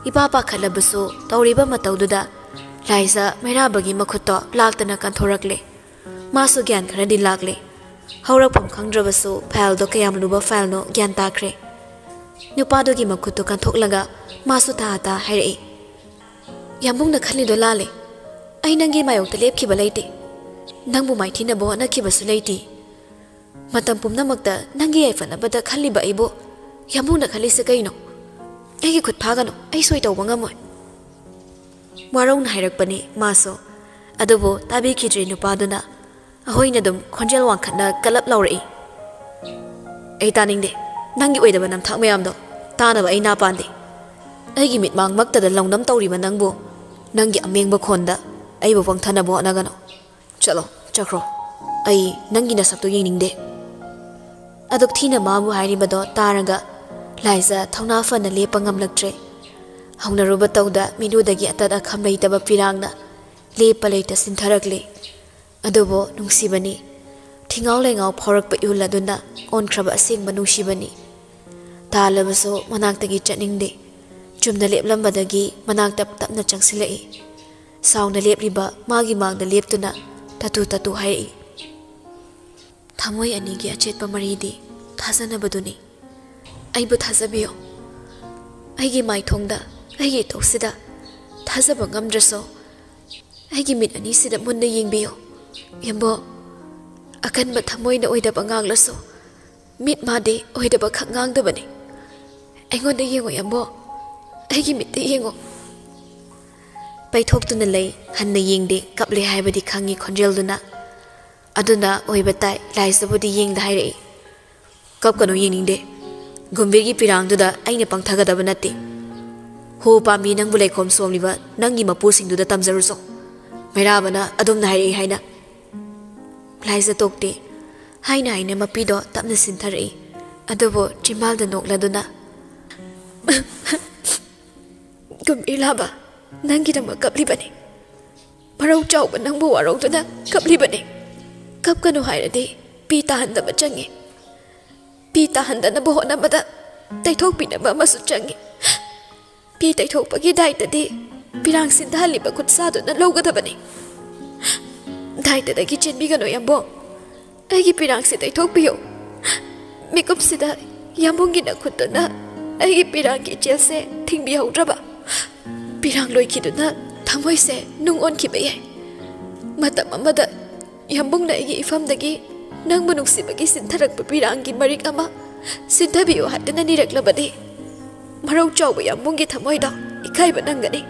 ꯏꯄꯥ ꯄꯥꯈꯠꯂꯕꯁꯨ ꯇꯧꯔꯤꯕ ꯃꯇꯧꯗꯨꯗ ꯂꯥꯏꯖ ꯃꯩꯔꯥꯕꯒꯤ ꯃꯈꯨꯠꯇꯣ ꯂꯥꯛꯇꯅ ꯀꯟꯊꯣꯔꯛꯂꯦ꯫ ꯃꯥꯁꯨ ꯒ꯭ꯌꯥꯟ ꯈꯔꯗꯤ ꯂꯥꯛꯂꯦ꯫ ꯍꯧꯔꯛꯐꯝ ꯈꯪꯗ꯭ꯔꯕꯁꯨ ꯐꯥꯏꯜꯗꯣ ꯀꯌꯥꯝ ꯂꯨꯕ ꯐꯥꯏꯜꯅꯣ ꯒ꯭ꯌꯥꯟ ꯇꯥꯈ꯭ꯔꯦ꯫ ꯅꯨꯄꯥꯗꯨꯒꯤ ꯃꯈꯨꯠꯇꯨ ꯀꯟꯊꯣꯛꯂꯒ ꯃꯥꯁꯨ ꯇꯥ ꯇꯥ ꯍꯥꯏꯔꯛꯏ, "ꯌꯥꯝꯕꯨꯡꯅ ꯈꯜꯂꯤꯗꯣ ꯂꯥꯜꯂꯦ꯫ ꯑꯩ ꯅꯪꯒꯤ ꯃꯥꯌꯣꯛꯇ ꯂꯦꯞꯈꯤꯕ ꯂꯩꯇꯦ꯫ ꯅꯪꯕꯨ ꯃꯥꯏꯊꯤꯅꯕ ꯍꯣꯠꯅꯈꯤꯕꯁꯨ ꯂꯩꯇꯦ꯫ ꯃꯇꯝ ꯄꯨꯝꯅꯃꯛꯇ ꯅꯪꯒꯤ ꯌꯥꯏꯐꯅꯕꯗ ꯈꯜꯂꯤꯕ ꯑꯩꯕꯨ ꯌꯥꯝꯕꯨꯡꯅ ꯈꯜꯂꯤꯁꯦ ꯀꯩꯅꯣ? ꯑꯩꯒꯤ ꯈꯨꯠ ꯐꯥꯒꯅꯨ, ꯑꯩ ꯁꯣꯏ ꯇꯧꯕ ꯉꯝꯃꯣꯏ"꯫ ꯋꯥꯔꯧꯅ ꯍꯥꯏꯔꯛꯄꯅꯤ ꯃꯥꯁꯨ꯫ ꯑꯗꯨꯕꯨ ꯇꯥꯕꯤꯈꯤꯗ꯭ꯔꯦ ꯅꯨꯄꯥꯗꯨꯅ꯫ ꯑꯍꯣꯏꯅ ꯑꯗꯨꯝ ꯈꯣꯟꯖꯦꯜ ꯋꯥꯡꯈꯠꯅ ꯀꯂꯞ ꯂꯥꯎꯔꯛꯏ, "ꯑꯩ ꯇꯥꯅꯤꯡꯗꯦ꯫ ꯅꯪꯒꯤ ꯑꯣꯏꯗꯕ ꯅꯝꯊꯥꯛ ꯃꯌꯥꯝꯗꯣ ꯇꯥꯅꯕ ꯑꯩ ꯅꯥ ꯄꯥꯟꯗꯦ꯫ ꯑꯩꯒꯤ ꯃꯤꯠꯃꯥꯡꯃꯛꯇꯗ ꯂꯧꯅꯝ ꯇꯧꯔꯤꯕ ꯅꯪꯕꯨ ꯅꯪꯒꯤ ꯑꯃꯦꯡꯕ ꯈꯣꯟꯗ ꯑꯩꯕꯨ ꯄꯪꯊꯅꯕ ꯍꯣꯠꯅꯒꯅꯨ꯫ ꯆꯠꯂꯣ, ꯆꯠꯈ꯭ꯔꯣ꯫ ꯑꯩ ꯅꯪꯒꯤ ꯅꯁꯛꯇꯨ ꯌꯦꯡꯅꯤꯡꯗꯦ"꯫ ꯑꯗꯨꯛ ꯊꯤꯅ ꯃꯥꯕꯨ ꯍꯥꯏꯔꯤꯕꯗꯣ ꯇꯥꯔꯒ ꯂꯥꯏꯖ ꯊꯧꯅꯥ ꯐꯅ ꯂꯦꯞꯄ ꯉꯝꯂꯛꯇ꯭ꯔꯦ꯫ ꯍꯧꯅꯔꯨꯕ ꯇꯧꯗ ꯃꯤꯠꯂꯨꯗꯒꯤ ꯑꯇꯠ ꯑꯈꯝ ꯂꯩꯇꯕ ꯄꯤꯔꯥꯡꯅ ꯂꯦꯞꯄ ꯂꯩꯇ ꯆꯤꯟꯊꯔꯛꯂꯦ꯫ ꯑꯗꯨꯕꯨ ꯅꯨꯡꯁꯤꯕꯅꯤ꯫ ꯊꯤꯉꯥꯎ ꯂꯩꯉꯥꯎ ꯐꯥꯎꯔꯛꯄ ꯏꯍꯨꯜ ꯑꯗꯨꯅ ꯑꯣꯟꯈ꯭ꯔꯕ ꯑꯁꯦꯡꯕ ꯅꯨꯡꯁꯤꯕꯅꯤ꯫ ꯇꯥꯜꯂꯕꯁꯨ ꯃꯅꯥꯛꯇꯒꯤ ꯆꯠꯅꯤꯡꯗꯦ꯫ ꯆꯨꯝꯅ ꯂꯦꯞꯂꯝꯕꯗꯒꯤ ꯃꯅꯥꯛꯇ ꯇꯞꯅ ꯆꯪꯁꯤꯜꯂꯛꯏ꯫ ꯁꯥꯎꯅ ꯂꯦꯞꯂꯤꯕ ꯃꯥꯒꯤ ꯃꯥꯡꯗ ꯂꯦꯞꯇꯨꯅ ꯇꯥꯇꯨ ꯇꯥꯇꯨ ꯍꯥꯏꯔꯛꯏ, "ꯊꯃꯣꯏ ꯑꯅꯤꯒꯤ ꯑꯆꯦꯠꯄ ꯃꯔꯤꯗꯤ ꯊꯥꯖꯅꯕꯗꯨꯅꯤ꯫ ꯑꯩꯕꯨ ꯊꯥꯖꯕꯤꯌꯨ꯫ ꯑꯩꯒꯤ ꯃꯥꯏꯊꯣꯡꯗ, ꯑꯩꯒꯤ ꯏꯊꯧꯁꯤꯗ ꯊꯥꯖꯕ ꯉꯝꯗ꯭ꯔꯁꯨ, ꯑꯩꯒꯤ ꯃꯤꯠ ꯑꯅꯤꯁꯤꯗ ꯃꯨꯟꯅ ꯌꯦꯡꯕꯤꯌꯨ꯫ ꯌꯥꯝꯕꯣ, ꯑꯀꯟꯕ ꯊꯃꯣꯏꯅ ꯑꯣꯏꯗꯕ ꯉꯥꯡꯂꯁꯨ, ꯃꯤꯠ ꯃꯥꯗꯤ ꯑꯣꯏꯗꯕ ꯈꯛ ꯉꯥꯡꯗꯕꯅꯤ꯫ ꯑꯩꯉꯣꯟꯗ ꯌꯦꯡꯉꯣ ꯌꯥꯝꯕꯣ, ꯑꯩꯒꯤ ꯃꯤꯠꯇ ꯌꯦꯡꯉꯣ"꯫ ꯄꯩꯊꯣꯛꯇꯨꯅ ꯂꯩ, ꯍꯟꯅ ꯌꯦꯡꯗꯦ, ꯀꯞꯂꯦ ꯍꯥꯏꯕꯗꯤ ꯈꯪꯉꯤ ꯈꯣꯟꯖꯦꯜꯗꯨꯅ꯫ ꯑꯗꯨꯅ ꯑꯣꯏꯕ ꯇꯥꯏ, ꯂꯥꯏꯖꯕꯨꯗꯤ ꯌꯦꯡꯗ ꯍꯥꯏꯔꯛꯏ, "ꯀꯞꯀꯅꯨ, ꯌꯦꯡꯅꯤꯡꯗꯦ꯫ ꯒꯨꯝꯕꯤꯔꯒꯤ ꯄꯤꯔꯥꯡꯗꯨꯗ ꯑꯩꯅ ꯄꯪꯊꯒꯗꯕ ꯅꯠꯇꯦ꯫ ꯍꯨ ꯄꯥꯝꯕꯤ ꯅꯪꯕꯨ ꯂꯩꯈꯣꯝ ꯁꯣꯝꯂꯤꯕ ꯅꯪꯒꯤ ꯃꯄꯨꯁꯤꯡꯗꯨꯗ ꯇꯝꯖꯔꯨꯆꯣ꯫ ꯃꯩꯔꯥꯕꯅ ꯑꯗꯨꯝꯅ ꯍꯥꯏꯔꯛꯏ ꯍꯥꯏꯅ"꯫ ꯂꯥꯏꯖ ꯇꯣꯛꯇꯦ꯫ ꯍꯥꯏꯅ ꯍꯥꯏꯅ ꯃꯄꯤꯗꯣ ꯇꯞꯅ ꯁꯤꯟꯊꯔꯛꯏ꯫ ꯑꯗꯨꯕꯨ ꯆꯤꯝꯕꯥꯜꯗ ꯅꯣꯛꯂꯗꯨꯅ, ꯒꯨꯝꯕꯤꯔ ꯂꯥꯕ, ꯅꯪꯒꯤꯗꯃꯛ ꯀꯞꯂꯤꯕꯅꯤ꯫ ꯃꯔꯧ ꯆꯥꯎꯕ ꯅꯪꯕꯨ ꯋꯥꯔꯧꯗꯨꯅ ꯀꯞꯂꯤꯕꯅꯤ꯫ ꯀꯞꯀꯅꯨ ꯍꯥꯏꯔꯗꯤ ꯄꯤ ꯇꯥꯍꯟꯗꯕ ꯆꯪꯏ꯫ ꯄꯤ ꯇꯥꯍꯟꯗꯅꯕ ꯍꯣꯠꯅꯕꯗ ꯇꯩꯊꯣꯛꯄꯤꯅꯕ ꯑꯃꯁꯨ ꯆꯪꯏ꯫ ꯄꯤ ꯇꯩꯊꯣꯛꯄꯒꯤ ꯗꯥꯏꯇꯗꯤ ꯄꯤꯔꯥꯡ ꯁꯤꯟꯊꯍꯜꯂꯤꯕ ꯈꯨꯠꯁꯥꯗꯨꯅ ꯂꯧꯒꯗꯕꯅꯤ꯫ ꯗꯥꯏꯇꯗꯒꯤ ꯆꯦꯟꯕꯤꯒꯅꯨ, ꯌꯥꯝꯕꯨꯡ꯫ ꯑꯩꯒꯤ ꯄꯤꯔꯥꯡꯁꯦ ꯇꯩꯊꯣꯛꯄꯤꯌꯨ꯫ ꯃꯤꯀꯨꯞꯁꯤꯗ ꯌꯥꯝꯕꯨꯡꯒꯤ ꯅꯈꯨꯠꯇꯨꯅ ꯑꯩꯒꯤ ꯄꯤꯔꯥꯡꯒꯤ ꯏꯆꯦꯜꯁꯦ ꯊꯤꯡꯕꯤꯍꯧꯗ꯭ꯔꯕ꯫ ꯄꯤꯔꯥꯡ ꯂꯣꯏꯈꯤꯗꯨꯅ ꯊꯃꯣꯏꯁꯦ ꯅꯨꯡ ꯑꯣꯟꯈꯤꯕ ꯌꯥꯏ꯫ ꯃꯇꯝ ꯑꯃꯗ ꯌꯥꯝꯕꯨꯡꯅ ꯑꯩꯒꯤ ꯏꯐꯝꯗꯒꯤ ꯅꯪꯕꯨ ꯅꯨꯡꯁꯤꯕꯒꯤ ꯁꯤꯟꯊꯔꯛꯄ ꯄꯤꯔꯥꯡꯒꯤ ꯃꯔꯤꯛ ꯑꯃ ꯁꯤꯟꯊꯕꯤꯌꯨ ꯍꯥꯏꯗꯨꯅ ꯅꯤꯔꯛꯂꯕꯗꯤ, ꯃꯔꯧ ꯆꯥꯎꯕ ꯌꯥꯝꯕꯨꯡꯒꯤ ꯊꯃꯣꯏꯗꯣ ꯏꯀꯥꯏꯕ ꯅꯪꯒꯅꯤ꯫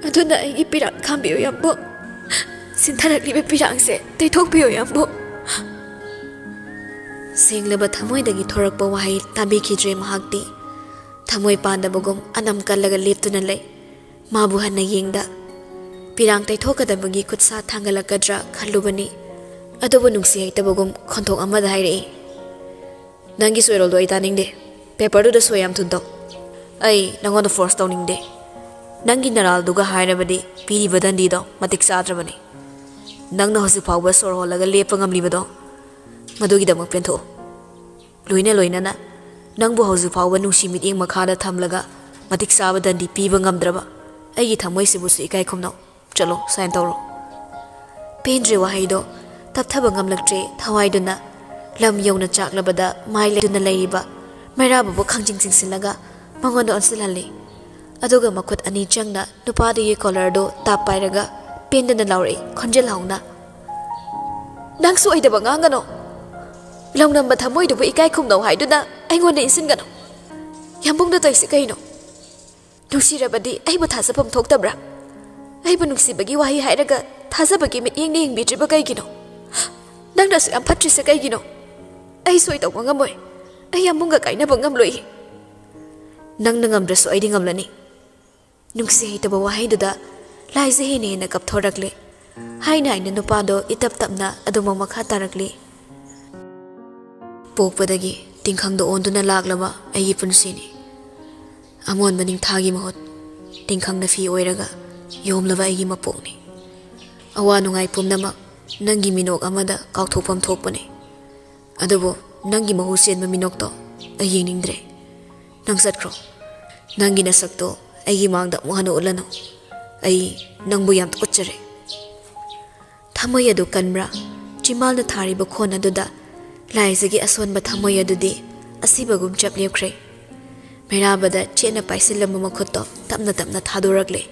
ꯑꯗꯨꯅ ꯑꯩꯒꯤ ꯄꯤꯔꯥꯡ ꯈꯥꯝꯕꯤꯌꯨ, ꯌꯥꯝꯕꯨꯡ꯫ ꯁꯤꯟꯊꯔꯛꯂꯤꯕ ꯄꯤꯔꯥꯡꯁꯦ ꯇꯩꯊꯣꯛꯄꯤꯌꯨ, ꯌꯥꯝꯕꯨꯡ꯫ ꯁꯦꯡꯂꯕ ꯊꯃꯣꯏꯗꯒꯤ ꯊꯣꯔꯛꯄ ꯋꯥꯍꯩ ꯇꯥꯕꯤꯈꯤꯗ꯭ꯔꯦ ꯃꯍꯥꯛꯇꯤ꯫ ꯊꯃꯣꯏ ꯄꯥꯟꯗꯕꯒꯨꯝ ꯑꯅꯝ ꯀꯜꯂꯒ ꯂꯦꯞꯇꯨꯅ ꯂꯩ꯫ ꯃꯥꯕꯨ ꯍꯟꯅ ꯌꯦꯡꯗ, ꯄꯤꯔꯥꯡ ꯇꯩꯊꯣꯛꯀꯗꯕꯒꯤ ꯈꯨꯠꯁꯥ ꯊꯥꯡꯒꯠꯂꯛꯀꯗ꯭ꯔꯥ ꯈꯜꯂꯨꯕꯅꯤ꯫ ꯑꯗꯨꯕꯨ ꯅꯨꯡꯁꯤ ꯍꯩꯇꯕꯒꯨꯝ ꯈꯣꯟꯊꯣꯛ ꯑꯃꯗ ꯍꯥꯏꯔꯛꯏ, "ꯅꯪꯒꯤ ꯁꯣꯏꯔꯣꯜꯗꯣ ꯑꯩ ꯇꯥꯅꯤꯡꯗꯦ꯫ ꯄꯦꯄꯔꯗꯨꯗ ꯁꯣꯏ ꯌꯥꯝ ꯊꯨꯅ ꯇꯧ꯫ ꯑꯩ ꯅꯪꯉꯣꯟꯗ ꯐꯣꯔꯁ ꯇꯧꯅꯤꯡꯗꯦ꯫ ꯅꯪꯒꯤ ꯅꯔꯥꯜꯗꯨꯒ ꯍꯥꯏꯔꯕꯗꯤ ꯄꯤꯔꯤꯕ ꯗꯟꯗꯤꯗꯣ ꯃꯇꯤꯛ ꯆꯥꯗ꯭ꯔꯕꯅꯤ꯫ ꯅꯪꯅ ꯍꯧꯖꯤꯛ ꯐꯥꯎꯕ ꯁꯣꯔ ꯍꯣꯜꯂꯒ ꯂꯦꯞꯄ ꯉꯝꯂꯤꯕꯗꯣ, ꯃꯗꯨꯒꯤꯗꯃꯛ ꯄꯦꯟꯊꯣꯛꯎ꯫ ꯂꯣꯏꯅ ꯂꯣꯏꯅꯅ ꯅꯪꯕꯨ ꯍꯧꯖꯤꯛ ꯐꯥꯎꯕ ꯅꯨꯡꯁꯤ ꯃꯤꯠꯌꯦꯡ ꯃꯈꯥꯗ ꯊꯝꯂꯒ ꯃꯇꯤꯛ ꯆꯥꯕ ꯗꯟꯗꯤ ꯄꯤꯕ ꯉꯝꯗ꯭ꯔꯕ ꯑꯩꯒꯤ ꯊꯃꯣꯏꯁꯤꯕꯨꯁꯨ ꯏꯀꯥꯏ ꯈꯨꯝꯅꯧ꯫ ꯆꯠꯂꯣ, ꯁꯥꯏꯟ ꯇꯧꯔꯣ꯫" ꯄꯦꯟꯗ꯭ꯔꯦ ꯋꯥꯍꯩꯗꯣ꯫ ꯇꯞꯊꯕ ꯉꯝꯂꯛꯇ꯭ꯔꯦ ꯊꯋꯥꯏꯗꯨꯅ꯫ ꯂꯝ ꯌꯧꯅ ꯆꯥꯛꯂꯕꯗ ꯃꯥꯏ ꯂꯩꯗꯨꯅ ꯂꯩꯔꯤꯕ ꯃꯩꯔꯥꯕꯕꯨ ꯈꯥꯡꯖꯤꯡ ꯆꯤꯡꯁꯤꯜꯂꯒ ꯃꯉꯣꯟꯗ ꯑꯣꯟꯁꯤꯜꯍꯜꯂꯤ꯫ ꯑꯗꯨꯒ ꯃꯈꯨꯠ ꯑꯅꯤ ꯆꯪꯅ ꯅꯨꯄꯥꯗꯨꯒꯤ ꯀꯣꯂꯔꯗꯨ ꯇꯥꯞ ꯄꯥꯏꯔꯒ ꯄꯦꯟꯗꯅ ꯂꯥꯎꯔꯛꯏ, ꯈꯣꯟꯖꯦꯜ ꯍꯧꯅ, "ꯅꯪ ꯁꯣꯏꯗꯕ ꯉꯥꯡꯒꯅꯨ꯫ ꯂꯧꯅꯝꯕ ꯊꯃꯣꯏꯗꯨꯕꯨ ꯏꯀꯥꯏ ꯈꯨꯝꯅꯧ ꯍꯥꯏꯗꯨꯅ ꯑꯩꯉꯣꯟꯗ ꯏꯟꯁꯤꯟꯒꯅꯨ꯫ ꯌꯥꯝꯕꯨꯡꯅ ꯇꯧꯏꯁꯤ ꯀꯩꯅꯣ? ꯅꯨꯡꯁꯤꯔꯕꯗꯤ ꯑꯩꯕꯨ ꯊꯥꯖꯐꯝ ꯊꯣꯛꯇꯕ꯭ꯔꯥ? ꯑꯩꯕꯨ ꯅꯨꯡꯁꯤꯕꯒꯤ ꯋꯥꯍꯩ ꯍꯥꯏꯔꯒ ꯊꯥꯖꯕꯒꯤ ꯃꯤꯠꯌꯦꯡꯅ ꯌꯦꯡꯕꯤꯗ꯭ꯔꯤꯕ ꯀꯩꯒꯤꯅꯣ? ꯅꯪꯅꯁꯨ ꯌꯥꯝ ꯐꯠꯇ꯭ꯔꯤꯁꯦ ꯀꯩꯒꯤꯅꯣ? ꯑꯩ ꯁꯣꯏ ꯇꯧꯕ ꯉꯝꯃꯣꯏ꯫ ꯑꯩ ꯌꯥꯝꯕꯨꯡꯒ ꯀꯥꯏꯅꯕ ꯉꯝꯂꯣꯏ꯫" "ꯅꯪꯅ ꯉꯝꯗ꯭ꯔꯁꯨ ꯑꯩꯗꯤ ꯉꯝꯂꯅꯤ꯫" ꯅꯨꯡꯁꯤ ꯍꯩꯇꯕ ꯋꯥꯍꯩꯗꯨꯗ ꯂꯥꯏꯖ ꯍꯦꯟꯅ ꯍꯦꯟꯅ ꯀꯞꯊꯣꯔꯛꯂꯦ꯫ ꯍꯥꯏꯅ ꯍꯥꯏꯅ ꯅꯨꯄꯥꯗꯣ ꯏꯇꯞ ꯇꯞꯅ ꯑꯗꯨꯃꯛ ꯃꯈꯥ ꯇꯥꯔꯛꯂꯤ꯫ "ꯄꯣꯛꯄꯗꯒꯤ ꯇꯤꯡꯈꯪꯗ ꯑꯣꯟꯗꯨꯅ ꯂꯥꯛꯂꯕ ꯑꯩꯒꯤ ꯄꯨꯟꯁꯤꯅꯤ꯫ ꯑꯃꯣꯟꯕ ꯅꯤꯡꯊꯥꯒꯤ ꯃꯍꯨꯠ ꯇꯤꯡꯈꯪꯅ ꯐꯤ ꯑꯣꯏꯔꯒ ꯌꯣꯝꯂꯕ ꯑꯩꯒꯤ ꯃꯄꯣꯛꯅꯤ꯫ ꯑꯋꯥ ꯅꯨꯡꯉꯥꯏ ꯄꯨꯝꯅꯃꯛ ꯅꯪꯒꯤ ꯃꯤꯅꯣꯛ ꯑꯃꯗ ꯀꯥꯎꯊꯣꯛꯐꯝ ꯊꯣꯛꯄꯅꯤ꯫ ꯑꯗꯨꯕꯨ ꯅꯪꯒꯤ ꯃꯍꯨ ꯆꯦꯟꯕ ꯃꯤꯅꯣꯛꯇꯣ ꯑꯩ ꯌꯦꯡꯅꯤꯡꯗ꯭ꯔꯦ꯫ ꯅꯪ ꯆꯠꯈ꯭ꯔꯣ꯫ ꯅꯪꯒꯤ ꯅꯁꯛꯇꯣ ꯑꯩꯒꯤ ꯃꯥꯡꯗ ꯑꯃꯨꯛ ꯍꯟꯅ ꯎꯠꯂꯅꯨ꯫ ꯑꯩ ꯅꯪꯕꯨ ꯌꯥꯝ ꯇꯨꯀꯠꯆꯔꯦ꯫ ꯊꯃꯣꯏ ꯑꯗꯨ ꯀꯟꯕ꯭ꯔꯥ? ꯆꯤꯝꯕꯥꯜꯅ ꯊꯥꯔꯤꯕ ꯈꯣꯟ ꯑꯗꯨꯗ ꯂꯥꯏꯖꯒꯤ ꯑꯁꯣꯟꯕ ꯊꯃꯣꯏ ꯑꯗꯨꯗꯤ ꯑꯁꯤꯕꯒꯨꯝ ꯆꯞ ꯂꯦꯞꯈ꯭ꯔꯦ꯫ ꯃꯩꯔꯥꯕꯗ ꯆꯦꯠꯅ ꯄꯥꯏꯁꯤꯜꯂꯝꯕ ꯃꯈꯨꯠꯇꯣ ꯇꯞꯅ ꯇꯞꯅ ꯊꯥꯗꯣꯔꯛꯂꯦ꯫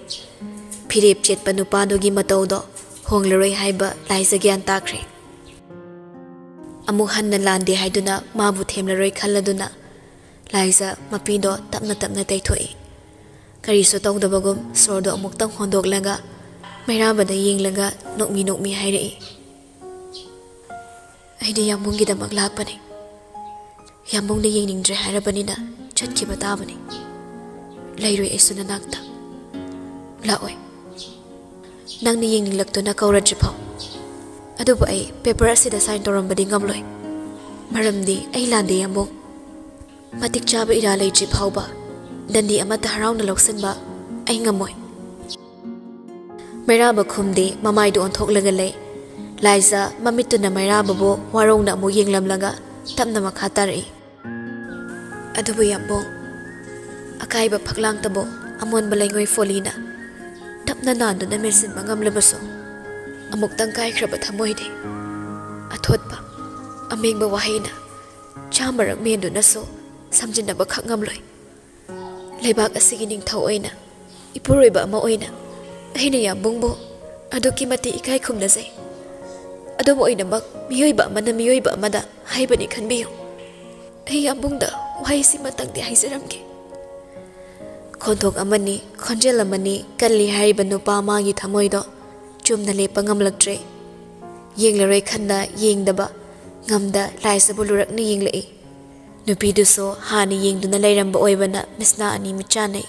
ꯐꯤꯔꯦꯞ ꯆꯦꯠꯄ ꯅꯨꯄꯥꯗꯨꯒꯤ ꯃꯇꯧꯗꯣ ꯍꯣꯡꯂꯔꯣꯏ ꯍꯥꯏꯕ ꯂꯥꯏꯖ ꯒ꯭ꯌꯥꯟ ꯇꯥꯈ꯭ꯔꯦ꯫ ꯑꯃꯨꯛ ꯍꯟꯅ ꯂꯥꯟꯗꯦ ꯍꯥꯏꯗꯨꯅ ꯃꯥꯕꯨ ꯊꯦꯝꯂꯔꯣꯏ ꯈꯜꯂꯗꯨꯅ ꯂꯥꯏꯖ ꯃꯄꯤꯗꯣ ꯇꯞꯅ ꯇꯞꯅ ꯇꯩꯊꯣꯛꯏ꯫ ꯀꯔꯤꯁꯨ ꯇꯧꯗꯕꯒꯨꯝ ꯁꯣꯔꯗꯣ ꯑꯃꯨꯛꯇꯪ ꯍꯣꯟꯗꯣꯛꯂꯒ ꯃꯩꯔꯥꯕꯗ ꯌꯦꯡꯂꯒ ꯅꯣꯛꯃꯤ ꯅꯣꯛꯃꯤ ꯍꯥꯏꯔꯛꯏ, "ꯑꯩꯗꯤ ꯌꯥꯝꯕꯨꯡꯒꯤꯗꯃꯛ ꯂꯥꯛꯄꯅꯤ꯫ ꯌꯥꯝꯕꯨꯡꯅ ꯌꯦꯡꯅꯤꯡꯗ꯭ꯔꯦ ꯍꯥꯏꯔꯕꯅꯤꯅ ꯆꯠꯈꯤꯕ ꯇꯥꯕꯅꯤ꯫ ꯂꯩꯔꯣꯏ ꯑꯩꯁꯨ ꯅꯅꯥꯛꯇ꯫ ꯂꯥꯛꯑꯣꯏ꯫ ꯅꯪꯅ ꯌꯦꯡꯅꯤꯡꯂꯛꯇꯨꯅ ꯀꯧꯔꯗ꯭ꯔꯤꯐꯥꯎ꯫ ꯑꯗꯨꯕꯨ ꯑꯩ ꯄꯦꯄꯔ ꯑꯁꯤꯗ ꯁꯥꯏꯟ ꯇꯧꯔꯝꯕꯗꯤ ꯉꯝꯂꯣꯏ꯫ ꯃꯔꯝꯗꯤ ꯑꯩ ꯂꯥꯟꯗꯦ, ꯌꯥꯝꯕꯨꯡ꯫ ꯃꯇꯤꯛ ꯆꯥꯕ ꯏꯔꯥ ꯂꯩꯇ꯭ꯔꯤ ꯐꯥꯎꯕ ꯗꯟꯗꯤ ꯑꯃꯠꯇ ꯍꯔꯥꯎꯅ ꯂꯧꯁꯤꯟꯕ ꯑꯩ ꯉꯝꯃꯣꯏ꯫" ꯃꯩꯔꯥꯕ ꯈꯨꯝꯗꯦ, ꯃꯃꯥꯏꯗꯨ ꯑꯣꯟꯊꯣꯛꯂꯒ ꯂꯩ꯫ ꯂꯥꯏꯖ ꯃꯃꯤꯠꯇꯨꯅ ꯃꯩꯔꯥꯕꯕꯨ ꯋꯥꯔꯧꯅ ꯑꯃꯨꯛ ꯌꯦꯡꯂꯝꯂꯒ ꯇꯞꯅ ꯃꯈꯥ ꯇꯥꯔꯛꯏ, "ꯑꯗꯨꯕꯨ ꯌꯥꯝꯕꯨꯡ, ꯑꯀꯥꯏꯕ ꯐꯛꯂꯥꯡꯇꯕꯨ ꯑꯃꯣꯟꯕ ꯂꯩꯉꯣꯏ ꯐꯣꯂꯤꯅ ꯇꯞꯅ ꯅꯥꯟꯗꯨꯅ ꯃꯦꯟꯁꯤꯟꯕ ꯉꯝꯂꯕꯁꯨ, ꯑꯃꯨꯛꯇꯪ ꯀꯥꯏꯈ꯭ꯔꯕ ꯊꯃꯣꯏꯗꯤ ꯑꯊꯣꯠꯄ ꯑꯃꯦꯡꯕ ꯋꯥꯍꯩꯅ ꯆꯥꯝꯃꯔꯛ ꯃꯦꯟꯗꯨꯅꯁꯨ ꯁꯝꯖꯤꯟꯅꯕ ꯈꯛ ꯉꯝꯂꯣꯏ꯫ ꯂꯩꯕꯥꯛ ꯑꯁꯤꯒꯤ ꯅꯤꯡꯊꯧ ꯑꯣꯏꯅ, ꯏꯄꯨꯔꯣꯏꯕ ꯑꯃ ꯑꯣꯏꯅ ꯑꯩꯅ ꯌꯥꯝꯕꯨꯡꯕꯨ ꯑꯗꯨꯛꯀꯤ ꯃꯇꯤꯛ ꯏꯀꯥꯏ ꯈꯨꯝꯅꯖꯩ꯫ ꯑꯗꯨꯝ ꯑꯣꯏꯅꯃꯛ, ꯃꯤꯑꯣꯏꯕ ꯑꯃꯅ ꯃꯤꯑꯣꯏꯕ ꯑꯃꯗ ꯍꯥꯏꯕꯅꯤ ꯈꯟꯕꯤꯌꯨ꯫ ꯑꯩ ꯌꯥꯝꯕꯨꯡꯗ ꯋꯥꯍꯩꯁꯤꯃꯇꯪꯗꯤ ꯍꯥꯏꯖꯔꯝꯒꯦ꯫" ꯈꯣꯟꯊꯣꯛ ꯑꯃꯅꯤ, ꯈꯣꯟꯖꯦꯜ ꯑꯃꯅꯤ ꯀꯜꯂꯤ ꯍꯥꯏꯔꯤꯕ ꯅꯨꯄꯥ ꯃꯥꯒꯤ ꯊꯃꯣꯏꯗꯣ ꯆꯨꯝꯅ ꯂꯦꯞꯄ ꯉꯝꯂꯛꯇ꯭ꯔꯦ꯫ ꯌꯦꯡꯂꯔꯣꯏ ꯈꯟꯅ ꯌꯦꯡꯗꯕ ꯉꯝꯗ ꯂꯥꯏꯖꯕꯨ ꯂꯨꯔꯛꯅ ꯌꯦꯡꯂꯛꯏ꯫ ꯅꯨꯄꯤꯗꯨꯁꯨ ꯍꯥꯟꯅ ꯌꯦꯡꯗꯨꯅ ꯂꯩꯔꯝꯕ ꯑꯣꯏꯕꯅ ꯃꯤꯠꯁꯅꯥ ꯑꯅꯤ ꯃꯤꯠꯆꯥꯟꯅꯩ꯫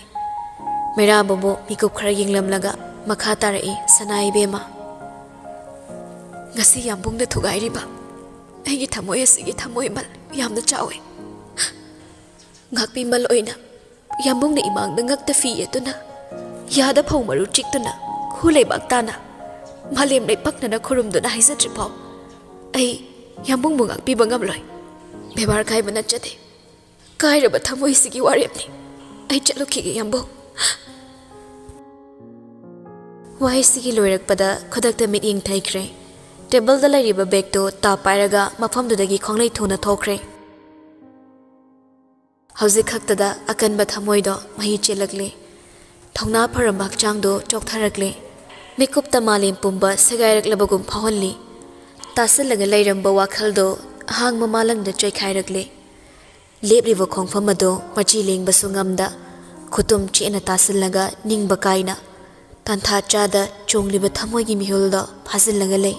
ꯃꯩꯔꯥꯕꯕꯨ ꯃꯤꯀꯨꯞ ꯈꯔ ꯌꯦꯡꯂꯝꯂꯒ ꯃꯈꯥ ꯇꯥꯔꯛꯏ, "ꯁꯅꯥ ꯏꯕꯦꯝꯃ, ꯉꯁꯤ ꯌꯥꯝꯕꯨꯡꯅ ꯊꯨꯒꯥꯏꯔꯤꯕ ꯑꯩꯒꯤ ꯊꯃꯣꯏ ꯑꯁꯤꯒꯤ ꯊꯃꯣꯏꯃꯜ ꯌꯥꯝꯅ ꯆꯥꯎꯏ꯫ ꯉꯥꯛꯄꯤꯃꯜ ꯑꯣꯏꯅ ꯌꯥꯝꯕꯨꯡꯅ ꯏꯃꯥꯡꯗ ꯉꯛꯇ ꯐꯤ ꯌꯦꯠꯇꯨꯅ, ꯌꯥꯗ ꯐꯧ ꯃꯔꯨ ꯆꯤꯛꯇꯨꯅ, ꯈꯨ ꯂꯩꯕꯥꯛ ꯇꯥꯅ, ꯃꯥꯂꯦꯝ ꯂꯩꯄꯥꯛꯅꯅ ꯈꯨꯔꯨꯝꯗꯨꯅ ꯍꯥꯏꯖꯗ꯭ꯔꯤꯐꯥꯎ ꯑꯩ ꯌꯥꯝꯕꯨꯡꯕꯨ ꯉꯥꯛꯄꯤꯕ ꯉꯝꯂꯣꯏ꯫ ꯕꯦꯕꯥꯔ ꯀꯥꯏꯕ ꯅꯠꯆꯗꯦ꯫ ꯀꯥꯏꯔꯕ ꯊꯃꯣꯏꯁꯤꯒꯤ ꯋꯥꯔꯦꯞꯅꯤ꯫ ꯑꯩ ꯆꯠꯂꯨꯈꯤꯒꯦ, ꯌꯥꯝꯕꯨꯡ꯫ ꯋꯥꯍꯩꯁꯤꯒꯤ ꯂꯣꯏꯔꯛꯄꯗ ꯈꯨꯗꯛꯇ ꯃꯤꯠꯌꯦꯡ ꯊꯩꯈ꯭ꯔꯦ꯫ ꯇꯦꯕꯜꯗ ꯂꯩꯔꯤꯕ ꯕꯦꯒꯇꯨ ꯇꯥ ꯄꯥꯏꯔꯒ ꯃꯐꯝꯗꯨꯗꯒꯤ ꯈꯣꯡꯂꯩ ꯊꯨꯅ ꯊꯣꯛꯈ꯭ꯔꯦ꯫ ꯍꯧꯖꯤꯛ ꯈꯛꯇꯗ ꯑꯀꯟꯕ ꯊꯃꯣꯏꯗꯣ ꯃꯍꯤ ꯆꯦꯜꯂꯛꯂꯦ꯫ ꯊꯧꯅꯥ ꯐꯔꯝꯕ ꯍꯛꯆꯥꯡꯗꯣ ꯆꯣꯛꯊꯔꯛꯂꯦ꯫ ꯃꯤꯀꯨꯞꯇ ꯃꯥꯂꯦꯝ ꯄꯨꯝꯕ ꯁꯦꯒꯥꯏꯔꯛꯂꯕꯒꯨꯝ ꯐꯥꯎꯍꯜꯂꯤ꯫ ꯇꯥꯁꯤꯜꯂꯒ ꯂꯩꯔꯝꯕ ꯋꯥꯈꯜꯗꯣ ꯑꯍꯥꯡꯕ ꯃꯥꯂꯪꯗ ꯆꯩꯈꯥꯏꯔꯛꯂꯦ꯫ ꯂꯦꯞꯂꯤꯕ ꯈꯣꯡꯐꯝ ꯑꯗꯨ ꯃꯆꯤ ꯂꯦꯡꯕꯁꯨ ꯉꯝꯗ, ꯈꯨꯇꯨꯝ ꯆꯦꯠꯅ ꯇꯥꯁꯤꯜꯂꯒ ꯅꯤꯡꯕ ꯀꯥꯏꯅ, ꯇꯥꯟꯊꯥ ꯆꯥꯗ ꯆꯣꯡꯂꯤꯕ ꯊꯃꯣꯏꯒꯤ ꯃꯤꯍꯨꯜꯗꯣ ꯐꯥꯖꯤꯜꯂꯒ ꯂꯩ꯫